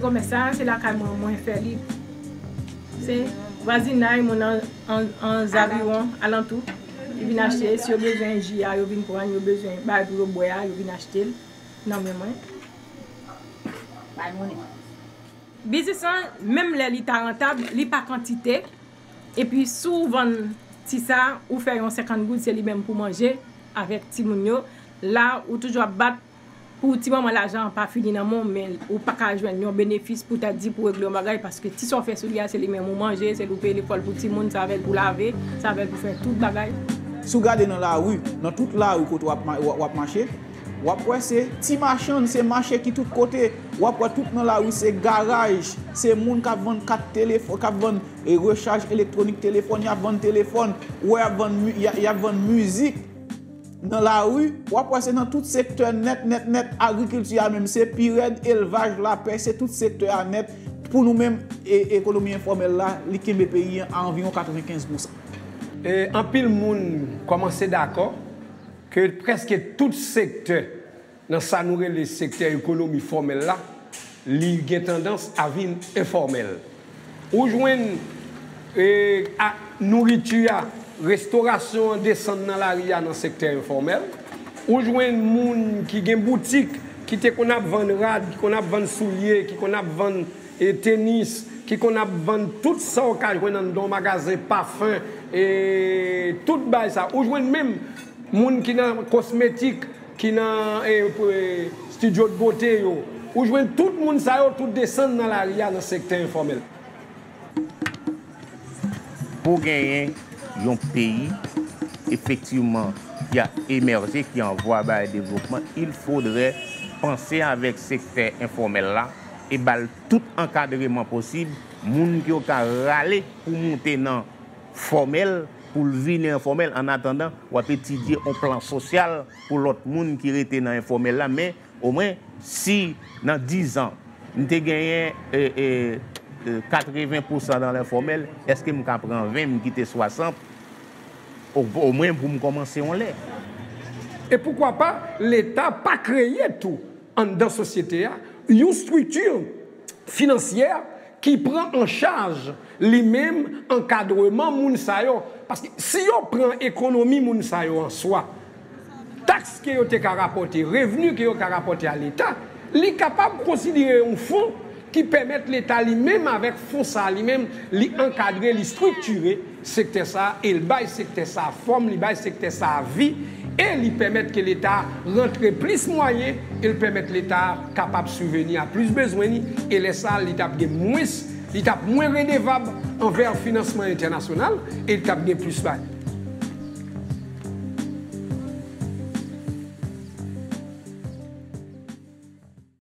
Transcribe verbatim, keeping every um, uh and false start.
Kòmès sa, se lakay mwen, mwen fè li. Se vwazinay, moun an, an, an zaviwon, alantou, ki vin achte. Si yo bezwen ji a, yo vin pran, yo bezwen bagay pou yo bwè a, yo vin achte l nan men mwen. Bay monnen. Biznis lan, menm lè li ta rantab, li pa kantite. Epi si w vann ti sa, ou fè yon senkant goud, se li menm pou manje avèk timoun yo. La, ou toujou ap bat pou ti manman lajan an pa fini nan men w, men ou pa ka jwenn yon benefis pou ta di pou regle yon bagay, paske ti sa w fè sou li a, se li menm ou manje, se li w peye lekòl pou timoun, sa avè l pou lave, sa avè l pou fè tout bagay. Si w gade nan lari, nan tout lari kote w ap ma-, w ap, w ap mache, w ap wè se ti machann, se mache ki tout kote. W ap wè tout nan lari se garaj, se moun k ap vann kat telefòn, k ap vann, e, rechaj elektwonik telefòn, y ap vann telefòn, ou wè y ap vann mi-, y a-, y ap vann mizik. Nan lari, w ap wè se nan tout sektè nèt, nèt, nèt, agrikilti a menm, se pi rèd, elvaj, lapèch, se tout sektè a nèt. Pou nou menm, e, ekonomi enfòmèl la, li kenbe peyi an a anviwon katrevenkenz pousan. E, anpil moun kòmanse dakò ke prèske tout sektè nan sa nou rele sektè ekonomi fòmèl la, li gen tandans a vin enfòmèl. Ou jwenn, e, a, nouriti a, restorasyon an desann nan lari a nan sektè enfòmèl. Ou jwenn moun ki gen boutik, ki te konn ap vann rad, ki konn ap vann soulye, ki konn ap vann, e, tenis, ki konn ap vann tout sa w ka jwenn anndan yon magazen, pafen, e, tout bagay sa. Ou jwenn menm moun ki nan kosmetik, ki nan, e, pou, e, studio de beauté yo. Ou jwenn tout moun sa yo, tout desann nan lari a nan sektè enfòmèl. Pou genyen yon peyi, efektivman, ki a emèje, ki an vwa bay devlopman, il faudrait panse avèk sektè enfòmèl la e ba l tout ankadreman posib, moun ke yo ka rale pou moute nan fòmèl, pou l vini enfòmèl. An atandan, w ap etidye yon plan sosyal pou lòt moun ki rete nan enfòmèl la, men omwen, si nan diz an, m te genyen, e, e, e, katreven pousan nan lenfòmèl, èske m ka pran ven, m kite swasant, o-, omwen pou m kòmanse yon lè? E poukwa pa, Leta pa kreye tou, anndan sosyete a, yon estrikti finansyè ki pran an chaj li menm ankadreman moun sa yo. Paske si yo pran ekonomi moun sa yo an swa, taks ke yo te ka rapòte, revni ke yo ka rapòte a Leta, li kapab konsidere yon fon ki pèmèt Leta li menm avèk fon sa li menm, li ankadre, li estriktire sektè sa a, e l bay sektè sa a fòm, li bay sektè sa a vi, e li pèmèt ke Leta rantre plis mwayen, e l pèmèt Leta kapab sibveni a plis bezwen li, e lè sa a, li t ap gen mwens, li t ap mwen redevab anvè finansman entènasyonal, e li t ap gen plis bay.